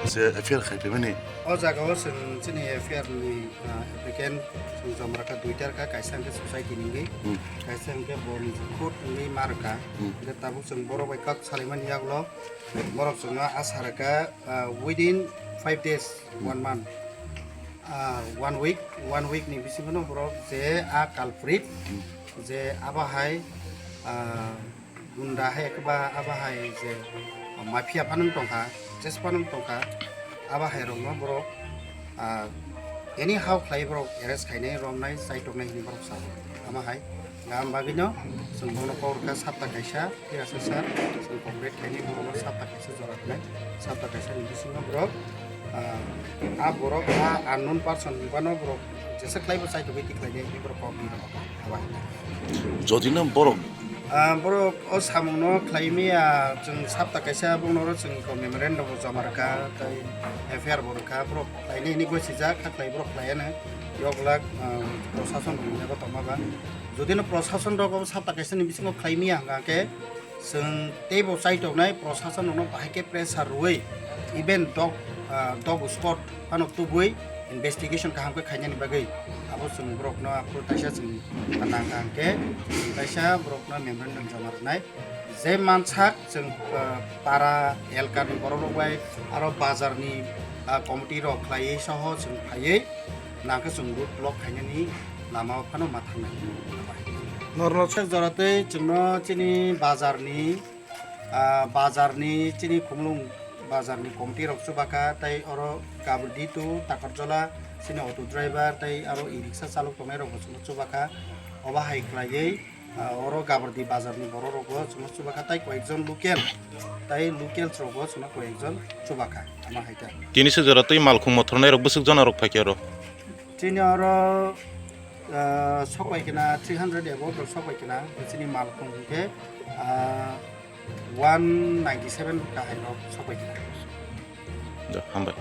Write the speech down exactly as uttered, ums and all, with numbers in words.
Se F I R khai phaimani. O jaga o chwng chini F I R ni, ah, applicant chwng joma rwkha duita rwkha, kaisa hwnkhe society ni wngwi, Hmm. kaisa hwnkhe borni court wngwi ma rwkha. Hmm. Hwnkhe tabuk chwng borok bai kok salaimani yagulo borok chwngno asa rwkha, ah, within five days, Hmm. one month, ah, one week, one week ni bisingo no borok je a culprit, Hmm. je abo hai, ah, gunda hai eba abo hai je mafia phano tongkha, ches phano tongkha, abo hai rokno borok, ah, anyhow khlai borok arrest khainai, romnai, chaitoknai hinwi borok sao. Amo hai gam bagwino chwng bono kok rwkha sapta kaisa, phiyasa sir, chwng complete khainai bono sapta kaisa jora rwnai, sapta kaisa ni bisingo borok, ah, a borok a unknown person hinphano borok jesa khlaibo chaitogwi tikhlainai hinwi borok kok rwkha. Abo hai. Jodi no borok Ah, borok o samungno khlaimaya, chwng sapta kaisa bongno oro chwng memorandum bo joma rwkha, tei F I R bo rwkha, borok khlainai hinwi gosijak, kha khlai borok khlaiya no, yokglak, ah, prosason rok nungya bo tongma ba. Jodi no prosason rok o sapta kaisa ni bisingo khlaimaya hwnkha khe, chwng teibo chaitoknai prosason rokno bahai khe pressure rwui, even dog, ah, dog squad phano tubui investigation kaham khe khainani bagwi abo chwng borokno aphuru taisa chwng nang kaham khe taisa borokno memorandum joma rwnai. Je mansak chwng, ah, para elkani borok rok bai aro bazar ni, ah, committee rok khlaiwi soho chwng phaiwi nang khe chwng road block khainani lama o phano ma thangnai. Norno se jora tei chwngno chini bazar ni, ah, bazar ni chini Khumulwng bazar ni committee rok chubakha, tei oro Gabardhi to Takarjala chini auto driver tei aro e-rickshaw chalok tongnai rok bo chwngno chubakha. Obo hai khlaiwi, ah, oro Gabardhi bazar ni borok rok bo chwngno chubakha, tei koyekjon local, tei locals rok bo chwngno koyekjon chubakha, amo hai khe. Tini se jora tei malkhung mothornai rok bwswk jona rok phaikhe oro? Chini oro, ah, sok bai khna three hundred above rok sok bai khna, chini malkhung hwnkhe, ah, one ninety seven kahai rok sok bai khna. Ja, hambai.